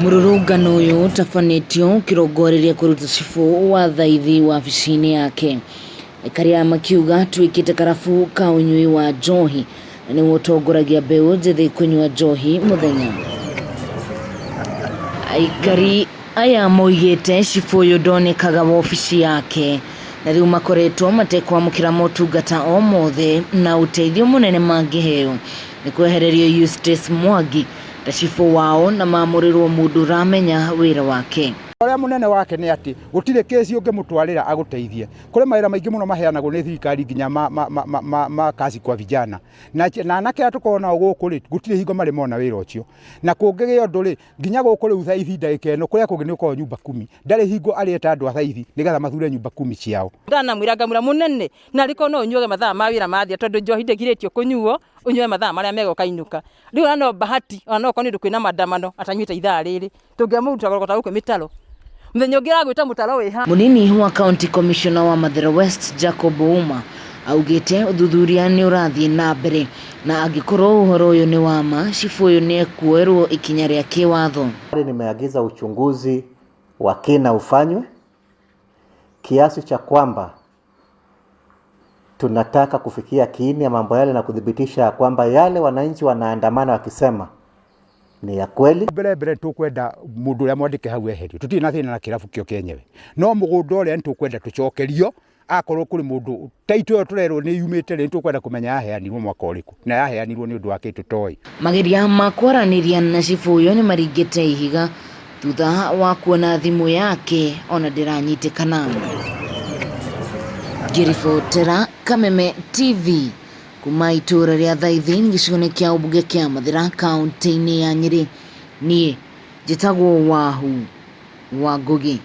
Mũrũrũngano ũyũ ũtabanĩtio ũkĩrongoreria kũruta cibũ wa Thaithi wabici-inĩ yake. Aikari aya makiuga atuĩkĩte karabu ka ũnyui wa njohi na nĩwe ũtongoragia mbeũ njĩthĩ kũnyua njohi mũthenya. Aikari aya moigĩte cibũ ũyũ ndonekaga wobici yake na rĩu makoretwo matekwamũkĩra motungata o mothe na ũteithio mũnene mangĩheo nĩ kwehererio Eustace Mwangi ta cibũ wao na mamũrĩrwo mũndũ ũramenya wĩra wake. Ũrĩa mũnene wake nĩ atĩ gũtirĩ kĩci ũngĩmũtwarĩra agũteithie. Kũrĩ mawĩra maingĩ mũno maheanagwo nĩ thirikari nginya ma, ma, ma, ma, ma, ma kazi kwa vijana. Na, na anake aya tũkoragwo nao gũkũ rĩ, gũtirĩ hingo marĩ mona wĩra ũcio. Na kũngĩgĩa ũndũ rĩ, nginya gũkũ rĩu thaithi ndagĩka ĩno, kũrĩa kũngĩ nĩ gũkoragwo nyumba kumi. Ndarĩ hingo arĩ eta andũ a thaithi nĩgetha mathure nyumba kumi ciao. Ndanamwĩra ngamwĩra mũnene narĩ korwo no ũnyuage mathaa ma wĩra mathira tondũ njohi ndĩgirĩtio kũnyuo ũnyue mathaa marĩa mega ũkainũka. Rĩu ona no bahati ona no okorwo nĩ ũndũ kwĩna maandamano atanyuĩte ithaa rĩrĩ tũngĩamũruta kũrogota gũkũ mĩtaro. Mũthenya ũngĩ aragwĩta mũtaro wĩ ha. Mũnini wa County Commissioner wa Mathĩra West Jacob Ouma augĩte ũthuthuria nĩ ũrathiĩ na mbere na angĩkorwo ũhoro ũyũ nĩ wa ma, cibũ ũyũ nĩ ekuoerwo ikinya rĩa kĩwatho. Nimeagiza uchunguzi wa kina ufanywe kiasi cha kwamba tunataka kufikia kiini ya mambo yale na kuthibitisha kwamba yale wananchi wanaandamana wakisema ni ya kweli. Mbere mbere tukwenda mundu uria mwandike hau eherio tutiri na thina na kirabu kio kenyewe no mugunda uria nitukwenda tucokerio akorwo kuri mundu taito ĩyo tũrerwo nĩ yumĩte rĩ nĩtũkwenda kũmenya yaheanirwo mwaka ũrĩkũ na yaheanirwo nĩ ũndũ wa kĩ tũtoĩ. Mageria ma kwaranĩria na cibũ ũyũ nĩ maringĩte ihiga thutha wa kuona thimũ yake ona ndĩranyitĩkana. Ngĩribotera Kameme TV kuma itũũra rĩa Thaithi gĩcigo-inĩ kĩa ũmbunge kĩa Mathĩra kaũntĩ-inĩ ya Nyĩrĩ, niĩ njĩtagwo Wahu wa Ngũgĩ.